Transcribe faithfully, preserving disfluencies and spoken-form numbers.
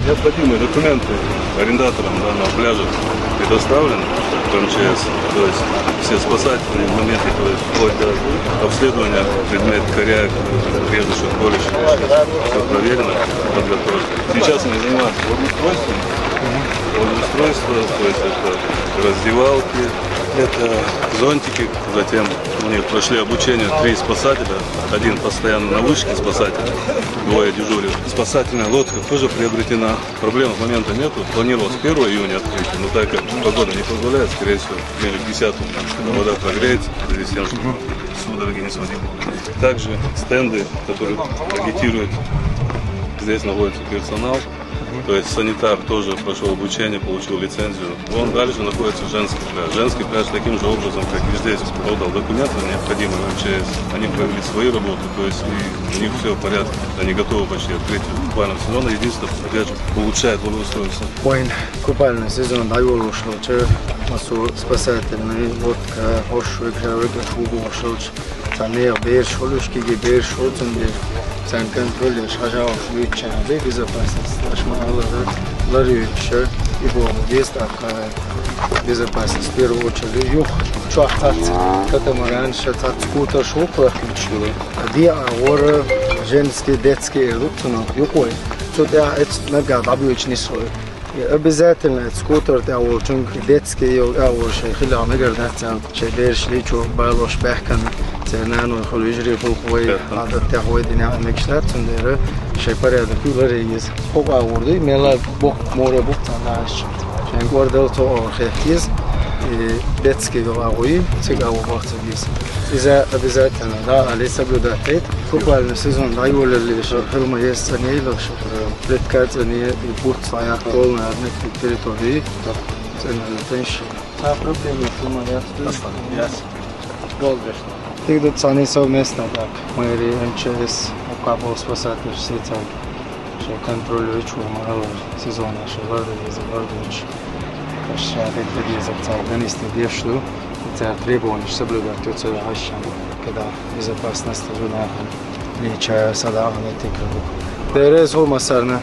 Необходимые документы арендаторам данного пляжа предоставлены в МЧС. То есть все спасательные моменты, то есть вплоть до обследования предмет коряк, режущих, колющих, все проверено, подготовлено. Сейчас они занимаются благоустройством. Благоустройство, то есть это раздевалки, это зонтики, затем у них прошли обучение три спасателя, один постоянно на вышке спасатель, двое дежурят. Спасательная лодка тоже приобретена. Проблем с момента нету. Планировалось первого июня открытие, но так как погода не позволяет, скорее всего, ближе к десятому вода прогреется, в связи с тем, что судороги не сводит. Также стенды, которые агитируют, здесь находится персонал. То есть санитар тоже прошел обучение, получил лицензию. Вон дальше находится женский пляж. Женский пляж таким же образом, как и здесь, подал документы необходимые в МЧС. Они провели свои работы, то есть и у них все в порядке. Они готовы почти открыть буквально сезона. Единственное, опять же, улучшает благоустройство. Вайн купальный сезон дӀайолалуш хилча, массо спасательный лодка, хӀорш векра векра хӀу бохуш хилча, цхьа нехан бераш хуьлуш, кегий бераш хуьлу цундела. Царна контроль еш, хьажа уьш вуьйцучарна бе безопасность, аша ма-аллара, лар юьйцуша, и боху деза тӀаккха безопасность в первую очередь. Юха чохь цхьацца катамаран, ша цхьацца скутер шу кхойкхуьйтуш хилла. ДӀа а вара женский, детский эр ду цунах юкъой. Цу тӀехь эцу наггахь дӀабоьлчу нисхой. И обязательно эцу скутер тӀехь волчуьнга и детский йолу тӀехь волу шайн хилла мегар дац аьлла, шайн бераш лийчо балош баьхкина, церан наной хуьлу, йижарий хуьлу вай, Ӏадат тӀехь вай дина а мегаш дац, цундела шайн порядок ю лар еза. ХӀокху агӀор дуй, мелла боккха море бу цхьана дашча. Шайн кӀордал цо агӀор хехкиза, и детский йолу агӀо ю, цига агӀо бахца деза. Иза обязательно, да, али соблюдать хӀейта. Купальный сезон дӀайолалле, ша хила ма еза цӀанъелла, ша плетка цӀанъе, и буц дӀаяккха долу, наверное, территории. ЦӀанъелла тенш. Цхьа проблема хила ма яц. Яц. Болу дешна. Тигда цхьаьна совместно так. Мэрия, МЧС, укхабол спасатель, сецал. Шайн контроль вичу ма-аллара, сезона шайн лар еза, лар вичу. Аша ша дерг деза, цхьа донести деш ду, цара требованеш соблюдать ю ца ваьхьаш, когда безопасность винахана лийча сада ана тикру. Дерез хӀума сарна.